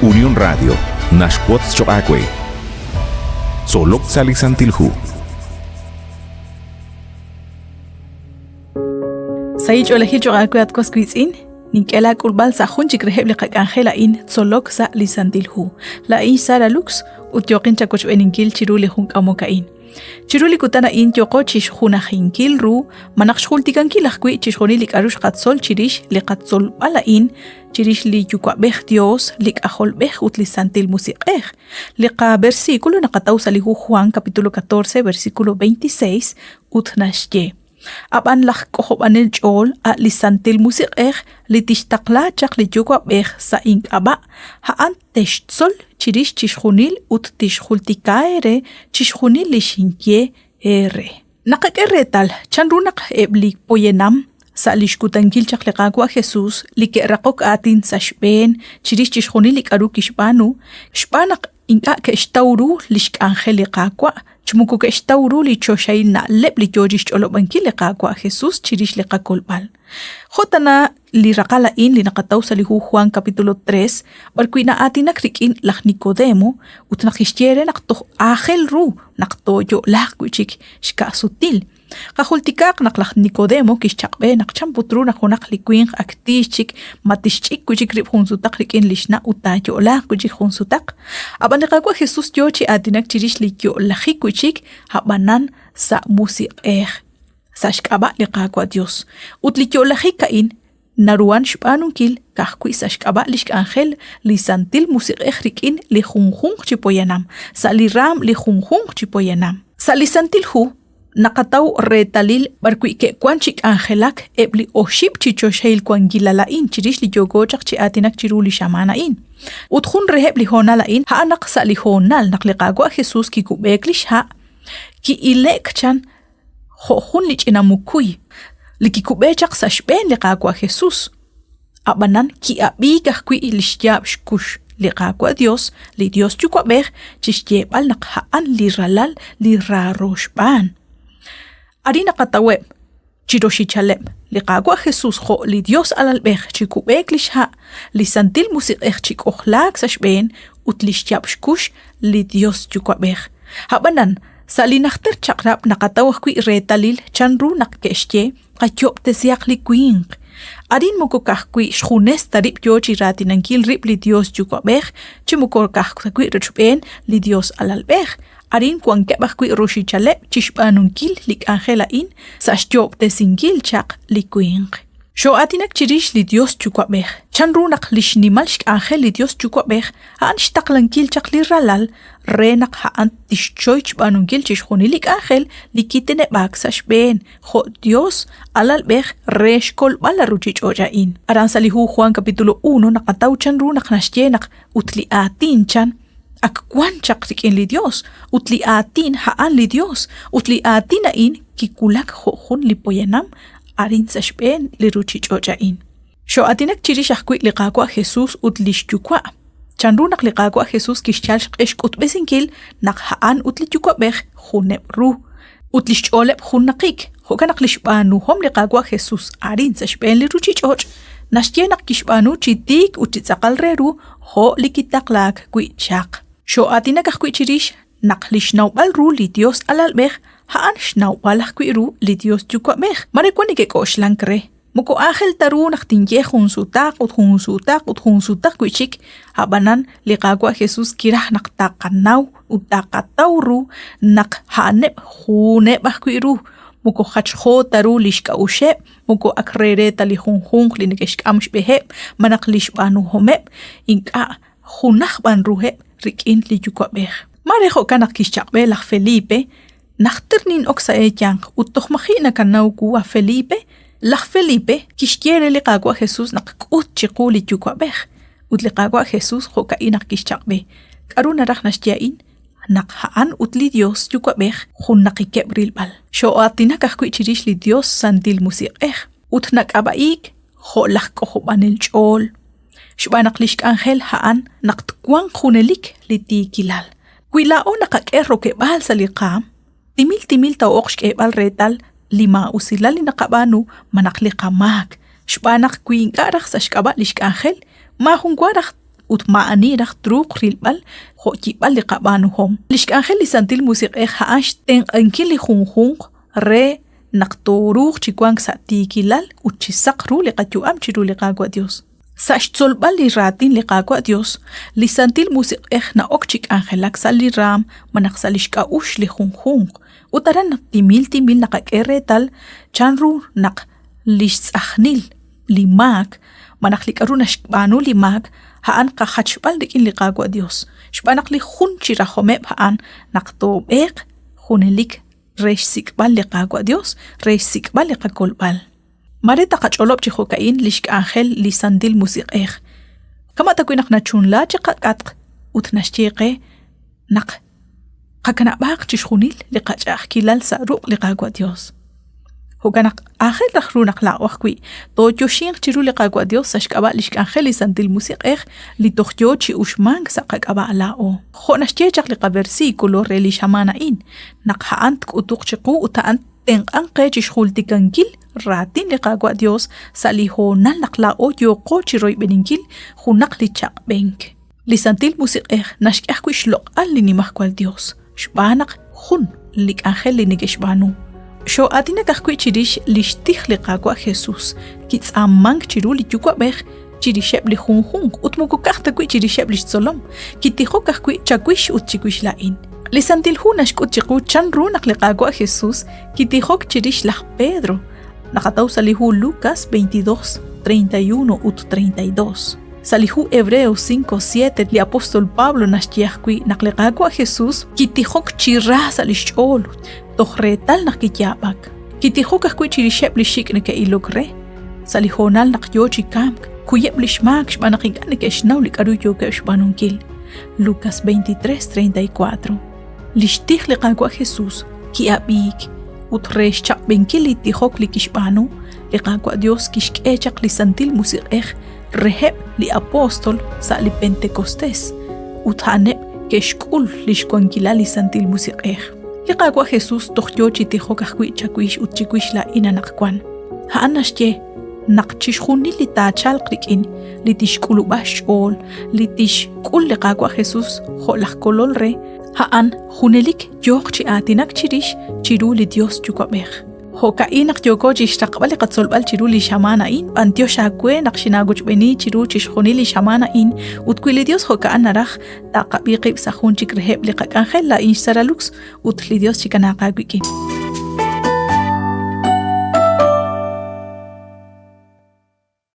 Unión Radio naxwotz choq' aawe. Tzolok sa' li Santil Hu. Sahil ch'oolejil choq' aawe at was wiitz'in, nink'e laak'ulb'al sa' jun chik reheb' li qak'anjel a'in tzolok sa' li Santil Hu. Laa'in Sara Lux ut yooqin chawochb'eeninkil chiru li jun k'amok a'in. Chiru li kutan a'in yooqo chi xjunajinkil ru malaj xjultikankil ajwi' chixjunil li k'aru xqatzol chirix li qatzolb'al a'in chirix li Yuwa'b'ej Dios, li K'ajolb'ej ut li Santil Musiq'ej. Li qaversículo naqataw sa' li hu Juan capítulo 14 versículo 26 ut naxye: Ab'an laj K'ojob'anel ch'ool a' li Santil Musiq'ej li tixtaqla chaq li Yuwa'b'ej sa' ink'ab'a', a'an textzol chirix chixjunil ut tixjultika eere chixjunil li xinye eere. Naqak'e reetal chanru naq eb' li poyanam sa' li xkutankil chaq li Qaawa' Jesús li ke'raqok aatin sa' xb'een chirix chixjunil li k'aru kixb'aanu, xb'aan naq ink'a' ke'xtaw ru li xk'anjel li Qaawa' chi moko ke'xtaw ru li choxahil na'leb' li yoo chixch'olob'ankil li Qaawa' Jesus chirix li qakolb'al. Jo' tana li raqal a'in li naqataw sa' li hu Juan capítulo 3, b'arwi' na'aatinak rik'in laj Nicodemo ut naq kixye re naq toj aajel ru naq tooyo'laaq wi'chik xka'sutil. Qajultikaaq naq laj Nicodemo kixchaq'b'e naq chan put ru naq junaq li winq ak tiix chik ma tixch'ik wi' chik rib' jun sutaq rik'in li xna' ut taayo'laaq wi' chik jun sutaq. Ab'an li Qaawa' Jesus yoo chi aatinak chirix li yo'lajik wi' chik, ab'anan sa' musiq'ej, sa' xk'ab'a' li Qaawa' Dios. Ut li yo'lajik a'in naruhan xb'aanunkil ka'ajwi' sa' xk'ab'a' lix k'anjel li Santil Musiq'ej rik'in li junjunq chi poyanam, sa' li raam li junjunq chi poyanam. Sa' li Santil Hu naqataw reetalil b'arwi' ke'wan chi k'anjelak eb' li oxib' chi choxahil wankilal a'in chirix li yooko chaq chi aatinak chiru li xamaan a'in. Ut jun reheb' li hoonal a'in a'an naq sa' li hoonal naq li Qaawa' Jesus kikub'eek lix ha', ki'ile'k chan jo' jun li ch'ina mukuy li kikub'e chaq sa' xb'een li Qaawa' Jesus. Ab'anan ki'ab'iik ajwi' li xyaab' xkux li Qaawa' Dios, li Dios Yuwa'b'ej, chi xyeeb'al naq a'an li Ralal li raaro xb'aan. Arin naqataweb' chi roxichaleb' li Qaawa' Jesus jo' li Dios Alalb'ej chi kub'eek li xha', li Santil Musiq'ej chi k'ojlaak sa' xb'een ut li xyaab' xkux li Dios Yuwa'b'ej. Ab'anan, sa' li Najter Chaq'rab' naqataw ajwi' reetalil chanru naq ke'xye qayoob'tesihaq li winq. Arin moko ka'ajwi' xjunes ta rib' yo chi raatinankil rib' li Dios Yuwa'b'ej, chi moko ka'ajwi' rochb'een li Dios Alalb'ej. Arin wankeb' ajwi' roxichaleb' chi xb'aanunkil li k'anjel a'in sa' xyoob'tesinkil chaq li winq. Xoo'aatinak chirix li Dios Yuwa'b'ej, chanru naq li xnimal xk'anjel li Dios Yuwa'b'ej a'an xtaqlankil chaq li Ralal re naq a'an tixchoy xb'aanunkil chixjunil li k'anjel li kiteneb'aak sa' xb'een jo' Dios Alalb'ej re xkolb'al la ruchich'och' a'in. Aran sa' li hu Juan capítulo 1 naqataw chanru naq naxye naq ut li aatin chan ak wan chaq rik'in li Dios ut li aatin a'an li Dios ut li aatin a'in kiwulak jo' jun li poyanam arin sa' xb'een li ruchich'och' a'in. Xoo'aatinak chirix ajwi' li Qaawa' Jesus ut li xYuwa'. Chanru naq li Qaawa' Jesus kixyal xq'e xk'utb'esinkil naq a'an ut li Yuwa'b'ej juneb' ru ut li xch'ooleb' jun naqik, jo'kan naq li xb'aanuhom li Qaawa' Jesus arin sa' xb'een li ruchich'och' naxye naq kixb'aanu chi tiik ut chi tz'aqal re ru jo' li kitaqlaak wi' chaq. Xoo'aatinak ajwi' chirix naq li xnawb'al ru li Dios Alalb'ej a'an xnawb'al ajwi' ru li Dios Yuwa'b'ej. Mare wan neke'k'oxlank re, moko aajel ta ru naq tinye jun sutaq ut jun sutaq ut jun sutaq wi'chik, a'b'anan li Qaawa' Jesus kiraj naq taqanaw ut taqataw ru naq a'aneb' juneb' ajwi' ru, moko jachjo ta ru lix k'a'uxeb', moko ak re re ta li junjunq li neke'xk'am xb'eheb' malaj lix b'aanuhomeb', ink'a' junaj b'an ruheb' rik'in li Yuwa'b'ej. Maare jo'kan naq kixchaq'b'e laj Felipe, Najter nin'ok sa' eeyanq ut toj maji' nakanaw wu, a Felipe. Laj Felipe kixye re li Qaawa' Jesus naq k'ut chiqu li Yuwa'b'ej, ut li Qaawa' Jesus jo'ka'in naq kixchaq'b'e. K'aru naraj naxye a'in? Naq a'an ut li Dios Yuwa'b'ej junnaqikeb' rilb'al. Xoo'aatinak ajwi' chirix li Dios Santil Musiq'ej, ut nak'ab'a'iik jo' laj K'ojob'anel ch'ool. Xb'aan naq li xk'anjel a'an naq twanq junelik li tiikilal. Wi laa'o naqak'e rokeb'aal sa' li qaam, timil timil too'oq xk'eeb'al reetal li maa'usilal li naqab'aanu malaj li qamaak, xb'aan naq wi ink'a' raj sa' xk'ab'a' li xk'anjel, maajunwa raj ut maa'ani raj truuq rilb'al jo' yib'al li qab'aanuhom. Li xk'anjel li Santil Musiq'ej a'an xtenq'ankil li junjunq re naq tooruuq chi wank sa' tiikilal ut chi saq ru li qayu'am chiru li Qaawa' Dios. Sa' xtzolb'al li raatin li Qaawa' Dios, li Santil Musiq'ej na'ok chi k'anjelak sa' li raam malaj sa' lix k'a'uxl li junjunq, ut aran naq timil timil naqak'e reetal chan ru naq lix tz'ajnil li maak malaj li k'a'ru naxb'aanu li maak a'an qajachb'al rik'in li Qaawa' Dios, xb'aan naq li jun chi rajomeb' a'an naq toob'eeq junelik re xsik'b'al li Qaawa' Dios, re xsik'b'al li qakolb'al. Mare taqach'olob' chi jo'ka'in lix k'anjel li Santil Musiq'ej. Kama' tawi' naq nachunla chiqak'atq ut naxye qe naq qakanab'aaq chixjunil li qach'a'ajkilal sa' ruq' li Qaawa' Dios. Jo'kan naq aajel raj ru naq laa'o ajwi' tooyoxinq chiru li Qaawa' Dios sa' xk'ab'a' lix k'anjel li Santil Musiq'ej li toj yoo chi uxmank sa' qak'ab'a' laa'o. Jo' naxye chaq li qaversículo re li xamaan a'in, naq a'an tk'utuq chiqu ut a'an ttenq'anq qe chi xjultikankil raatin li Qaawa' Dios sa' li hoonal naq laa'o yooqo chi royb'eninkil junaq li chaq'b'enk. Li Santil Musiq'ej naxk'e ajwi' xloq'al li Nimajwal Dios, xb'aan naq jun li k'anjel li neke'xb'aanu. Xoo'aatinak ajwi' chirix li xtij li Qaawa' Jesus kitz'aamank chiru li Yuwa'b'ej chirixeb' li junjunq ut moko ka'aj ta wi' chirixeb' li xtzolom, kitijok ajwi' chawix ut chiwix laa'in. Li Santil Hu naxk'ut chiqu chan ru naq li Qaawa' Jesus kitijok chirix laj Pedro. Naqataw sa' li hu Lucas 22, 31 ut 32. Sa' li hu Hebreos 5:7 li apóstol Pablo naxye ajwi' naq li Qaawa' Jesus kitijok chi ra sa' li xch'ool toj reetal naq kiyaab'ak. Kitijok ajwi' chirixeb' li xik' neke'ilok re. Sa' li hoonal naq yoo chi kamk, kuyeb' li xmaak xb'aan naq ink'a' neke'xnaw li k'aru yookeb' xb'aanunkil. Lucas 23:34. Li xtij li Qaawa' Jesus ki'ab'iik ut re xchaq'b'enkil li tijok li kixb'aanu, li Qaawa' Dios kixk'e chaq li Santil Musiq'ej reheb' li apóstol sa' li Pentecostés ut a'aneb' ke'xk'ul lix wankilal li Santil Musiq'ej. Li Qaawa' Jesus toj yoo chi tijok ajwi' chawix ut chiwix laa'in anaqwan. A'an naxye naq chixjunil li taachalq rik'in, li tixk'ulub'a xch'ool, li tixk'ul li Qaawa' Jesus jo' laj Kolol re, a'an junelik yooq chi aatinak chirix chiru li Dios Yuwa'b'ej. Jo'ka'in naq yooko chi xraqb'al li qatzolb'al chiru li xamaan a'in, b'anyox aawe naq xinaawochb'eeni chiru chixjunil li xamaan a'in ut wi li Dios jo'ka'an naraj, taqab'i qib' sa' jun chik reheb' li qak'anjel laa'in xSara Lux ut li Dios chikanaaq aawik'in.